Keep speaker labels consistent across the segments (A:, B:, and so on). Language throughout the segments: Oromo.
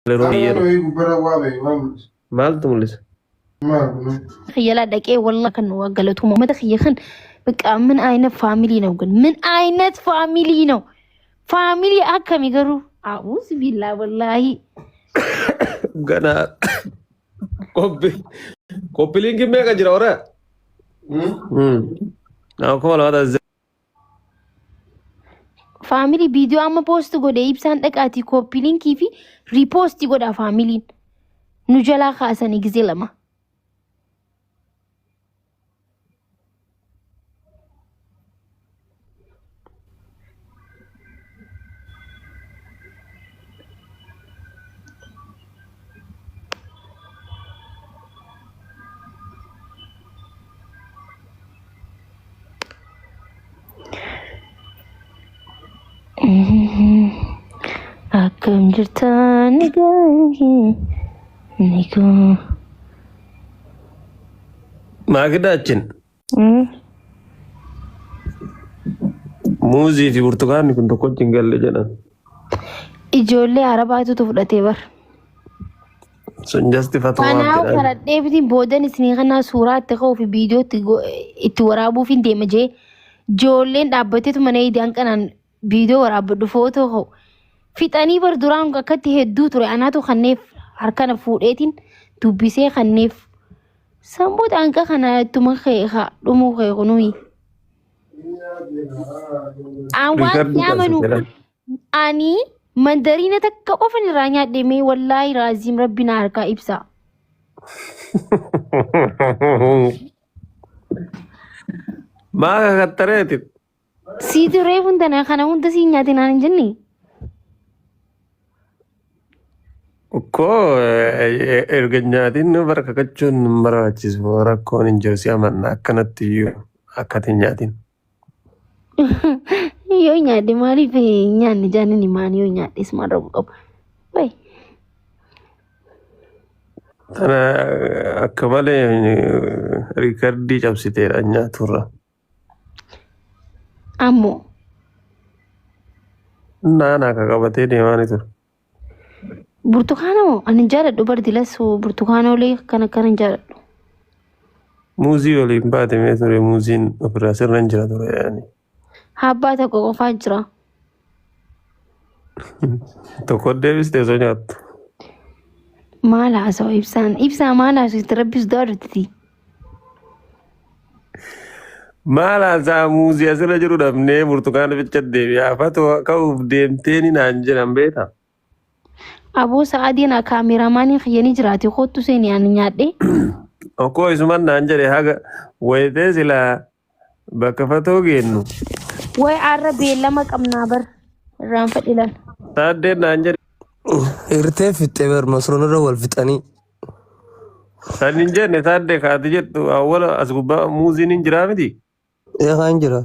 A: Yeroo
B: Qaama
A: yeroo
B: wayii gubbarra waa ba'e waa mul'isa.
A: maaltu mul'isa?
B: Maal kun?
C: Kiyya dhaqee wallah kan waa galatuma uummata kiyya kan በቃ ምን አይነት ፋሚሊ ነው ግን? ምን አይነት ፋሚሊ ነው? ፋሚሊ akkami garuu አኡዝ ቢላ ወላሂ።
A: Ganaa qophi qophiiliinki meeqa jira ora? 2000.
C: Faamilii viidiyoo amma poost godhe ibsaan dhaqaatii koppii linkii fi riipoostii godha faamiliin nu jalaa kaasanii gizee lama. Akkam jirtan ni ni kun.
A: Maagidaachin muuzii fi burtukaanni kun tokkotti hin galle jedhan.
C: Ijoollee arabaatu fudhatee bar.
A: Sun jasti fatwaaf
C: Kanaaf
A: jedhan.
C: karadhee bitiin boodan isinii kana suuraa itti ka'uu fi viidiyoo itti waraabuuf hin deema jee ijoolleen dhaabbateetu mana idaan kanaan viidiyoo waraabbadhu footoo ka'u. Fixanii bar duraan akkatti hedduu ture anaatu kanneef harkana fuudheetiin dubbisee kanneef sanboota hanqa kana ittuma ka'e haa dhumuu ka'e kunuyi. Aan waan
A: Riikardii
C: si amanu
A: cabsite jedhan.
C: ani mandariina takka qofan irraa nyaadhe mee wallaahi raaziim rabbi na harkaa ibsa.
A: Maa kakattareeti?
C: Siitu reefuun tana kana hunda sii nyaate naan hin jenne.
A: Koo erga nyaatiin nu bara kakachuun hin barbaachisu rakkoon hin jiru si amanna akkanatti iyyuu akkati hin nyaatin.
C: Yoo nyaadhe maaliif hin nyaanne jaanni maani yoo nyaadhes maal rakkoo qabu. Wayi
A: Tana akka malee riikardii cabsiteedha nyaaturra.
C: Ammoo
A: Naana akka qabatee deemaa ni ture.
C: Burtukaana moo ani hin jaaladhu bardilas burtukaana olee akkana akkana hin jaaladhu.
A: Muuzii waliin baatamee ture muuziin ofirraa sirra hin jira ture yaani.
C: Abbaa tokko qofaa jira.
A: Tokko deebistee osoo nyaattu.
C: Maal haasawa ibsaan ibsaa maal haasawti rabbis du'a.
A: Maal haasaa muuzii asirra jiru dhabnee burtukaana bicha deebi'aa fatoo ka'uuf deemtee ni naan jedhan beektaa?
C: Aboo sa'aatiin kaameraamaanii kiyyanii jiraate kottu seeni ani nyaadhe.
A: Okkoo isuman naan jedhe haga wayitee silaa bakka fatoo geennu.
C: Way arra beellama qabnaa bar irraan fadhilan.
A: Taaddeen naan jedhe.
D: Hirtee fixxee bar masroon irra wal fixanii.
A: San hin jenne taaddee kaati jettu awwala as gubbaa muuziin hin jiraa miti.
D: Eegaan jira.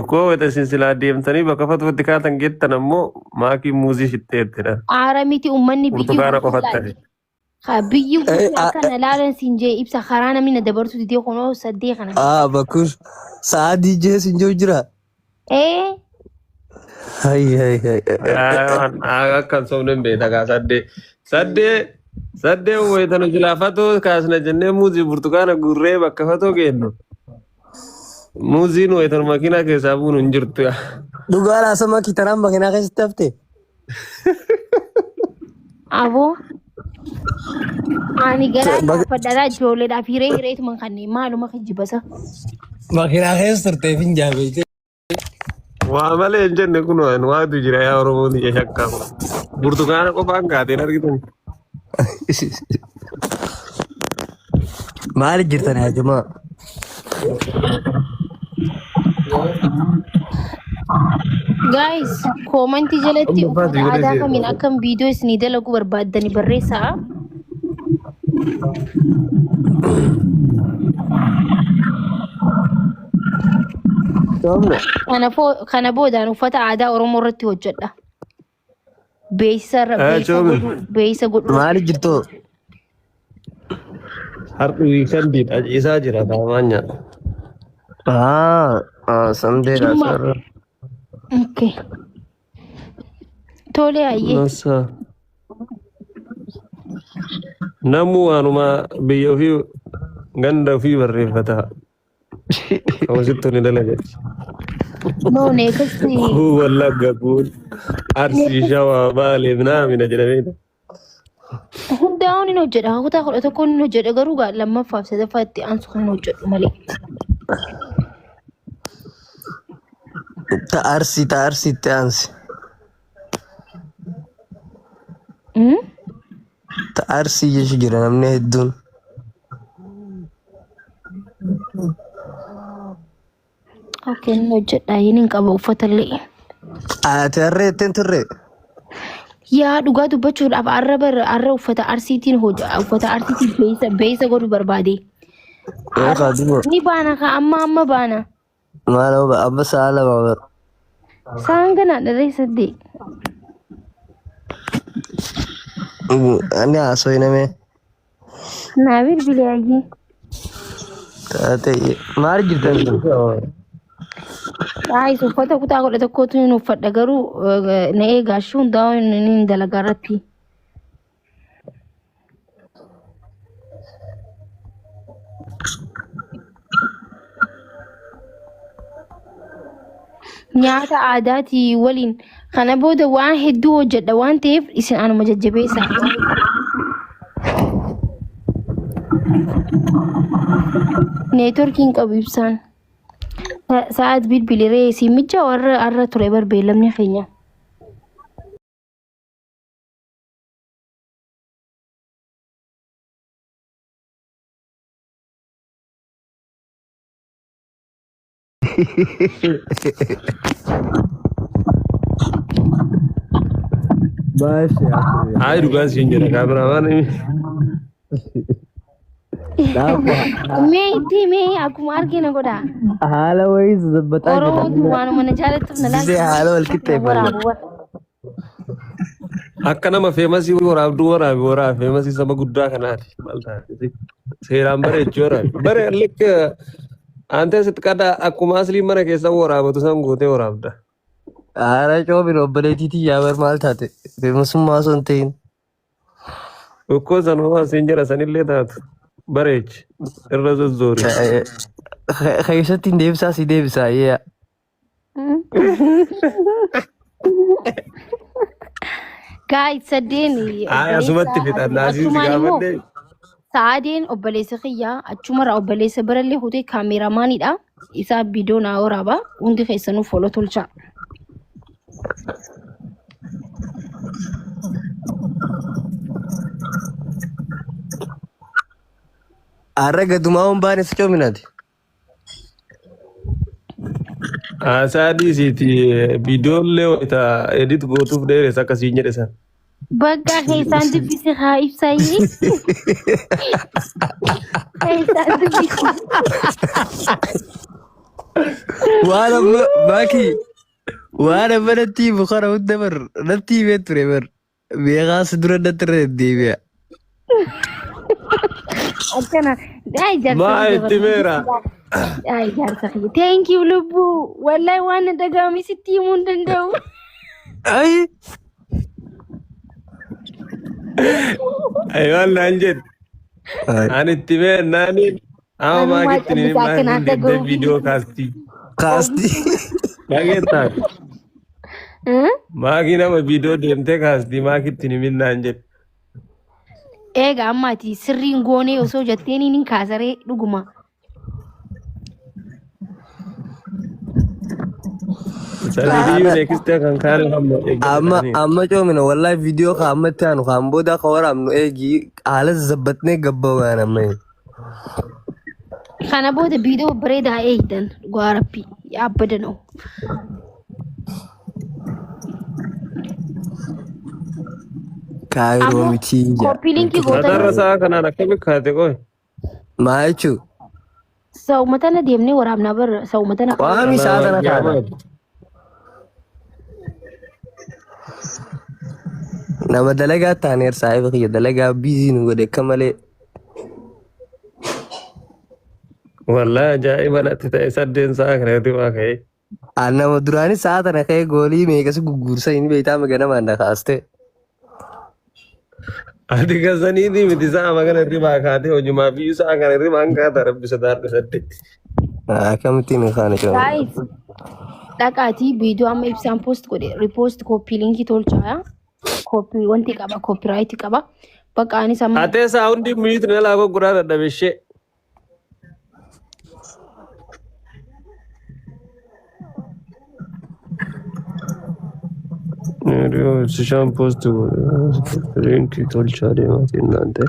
A: Okkoo wayita isin silaa deemtanii bakka fatootti kaatan geettan ammoo maakii muuzii fixxeettidha.
C: Aara miti uummanni biyyi
A: Burtukaana
C: guutuu
A: qofatti
C: laale.
A: hafe.
C: Haa biyyi guutuu akkana laalan siin jee ibsa karaa namni na dabarsu didee kunoo saddee kana.
D: Aa bakkur sa'aa DJ siin jiru jira.
C: Ee
D: Hay hay hay.
A: Akkan sobne hin beekta kaa saddee. Saddee saddee wayita nu silaa fatoo kaasna jennee muuzii burtukaana gurree bakka fatoo geennu. Muuziin wayita nu makiinaa keessaa buunu hin jirtu.
D: Dhugaa laasama kitaraan makiinaa keessatti hafte.
C: Aboo ani garaa gaafadhaadhaa ijoolleedhaaf hiree hireetuma kanneen maaluma kijjibasa.
D: Makiinaa keessa turteef hin jaabeete.
A: Waa malee hin jenne kun waan waatu jira yaa Oromoon ija shakkamu. Burtukaana qofaan kaateen argitan.
D: Maali jirtan yaa jamaa?
C: Guys, koomantii jalatti
A: Amma
C: uffata
A: faati godhee
C: aadaa
A: seera.
C: kamiin akkam viidiyoo isinii dalaguu barbaaddani barreessaa.
D: Soomne.
C: Kana boodaan uffata aadaa Oromoo irratti hojjedha. Beeksisa irra beeksisa
A: Coomi.
C: godhuu beeksisa godhuu
D: Maali jirtu?
A: Har'i wiikandiidha ciisaa jira taamaan nyaata.
D: Aa sandeedha
C: Jimma.
D: sarara.
C: Okay. Tole hayyee.
A: Masa. Namuu waanuma biyya ofii ganda ofii barreeffata. Akkasitti ni dalagati.
C: No next.
A: Kun Wallagga kun Arsii Shawaa Baalee minaamina jedhamee.
C: Hundaa'uun hin hojjedha. Kutaa 11 hin hojjedha garuu gaa lammaffaaf sadaffaa itti aansu kan hin hojjedhu malee.
D: Ta Arsii ta Arsii itti aansi. Ta Arsii jechu jira namni hedduun.
C: Okay, hin hojjedha. Hin qaba uffata illee.
D: Ati harree ittiin turre.
C: Yaa dhugaa dubbachuudhaaf arra bar arra uffata arsiitiin hoja uffata arsiitiin beeysa beeysa godhu barbaade.
D: Yoo kaaduma
C: Ni baana ka amma amma baana.
D: maal oba abba sa'a 2 bar.
C: Saan ganaa dharree saddeet.
D: Ani haasoo namee.
C: Naa bilbili ayyee.
D: Taate maal jirtan kun?
C: Guys, uffata kutaa 11tu hin uffadha garuu na eegaa ishee hundaa'uu hin dalagaa irratti. Nyaata aadaatii waliin kana booda waan hedduu hojjedha waan ta'eef isin anuma jajjabeessaa. Neetworkiin qabu ibsaan. Sa'aat bilbiliree isin mijaa warra har'a ture bar beellamni keenya.
D: Baashe
A: Hayi dhugaa siin jedha kaameramaan.
C: Mee itti mee akkuma argina godha.
D: Haala wayii zabbaxaa jira.
C: Oromootu waanuma na jaalattuuf na
D: Gisee haala wal qixxeeffanna.
A: Akka nama feemasii waraabduu waraabi waraabi feemasii saba guddaa kanaati. Maal taate? Seeraan bareechuu waraabi. Bare likka aantee sitti qada akkuma aslii mana keessa waraabatu san gootee waraabda.
D: Haala coobin obboleettii tiyyaa bar maal taate? Feemasummaa osoo hin ta'in.
A: Ukkoo san hoo asiin jira sanillee taatu. Bareechi irra zozzoori.
D: Keessatti hin deebisaa si deebisaa yaa.
C: Guys, sadeen
A: Ay asumatti fixannaa asiin si
C: achumaan immoo
A: gaafadhe.
C: Sa'aadeen obboleessa kiyyaa achumarraa obboleessa birallee hutee kaameeraamaanidha. Isaa viidiyoo naa waraaba. Hundi keessanuu follow tolchaa.
D: Har'a gadumaa waan baane si coominaati.
A: Haasaa dhiisiiti viidiyoollee wayita edit gootuuf dheeressa akkasiin jedhe san.
C: Bakka keessaan dubbisi haa ibsaayii. Keessaan dubbisi.
D: Waan amma baakii waan amma natti himu kana hunda bar natti himee ture bar beekaas dura natti irra deddeebi'a.
C: Akkana. Ay jaarsa
A: Maa
C: kiyya
A: itti meera?
C: Ay jaarsa kiyya. Thank you lubbuu. Wallahi waan na dhaga'ame sitti himuu hin danda'u.
D: Ay
A: Ay waan naan jedhe. Ani itti meernaani amma
C: Anumaa
A: maakitti ni
C: callisaa akkanaan
A: maakiin deemtee
C: dhaga'u.
A: viidiyoo kaastii.
D: kaasti.
A: Dhageettaa. Maakii nama viidiyoo deemtee kaastii maakitti ni minnaan jedhe.
C: Eega amma ati sirriin goonee osoo jetteen hin kaasaree dhuguma.
A: Sanifiyyuu next kan kaane hamma
D: Amma amma coomina wallahi viidiyoo ka amma itti aanu kaan booda ka waraabnu eegi haala zabbatnee gabbawaan amma.
C: Kana booda viidiyoo bareedaa eegdan dhugaa rabbii yaabbadanoo.
D: Kaayiroo
C: Ammoo
D: miti jaa.
C: koppii linkii
A: Matarra
C: gootanii
A: isaa kanaan akkami kaate qoy.
D: Maa jechuu?
C: sa'uma tana deemnee waraabnaa bara sa'uma tana
D: Qaami isaa tana taana. Nama dalagaa taaneer saahiba kiyya dalagaa biizii nu godhe akka malee.
A: Wallahi ajaa'iba natti ta'e saddeen sa'a kanatti waa ka'e.
D: An nama duraanii sa'a tana ka'ee goolii meeqa si gugguursa hin beektaa ganamaan na kaaste.
A: Ati gasaniitii miti sa'a magana hirribaa kaatee hojumaaf iyyuu sa'a kana hirribaan kaata rabbi sodaadhu sadde.
E: Akkamittiin hin kaane cimama.
C: Guys, dhaqaatii viidiyoo amma ibsaan post godhe repost copy linkii tolchaa. Copy wanti qaba copyright qaba. Bakka anis amma
A: Atee saa hundi mute na laa gurguraa dadhabe ishee. Ibsishaan post godhe linkii tolchaa deemaatiin naan ta'e.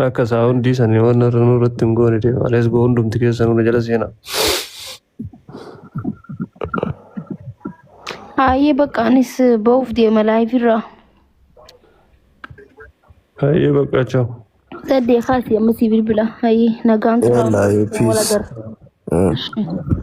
A: Akka isaa hundii sanii waan irra nurratti hin goone deema. Let's go hundumti keessanuu na jala seenaa.
C: Hayyee bakka anis ba'uuf deema live irraa.
A: Hayyee bakka ciao.
C: Saddee kaasii amma sii bilbila. Hayyee nagaan turaa.
E: Yalla,
C: Wal
E: peace.
C: agarra.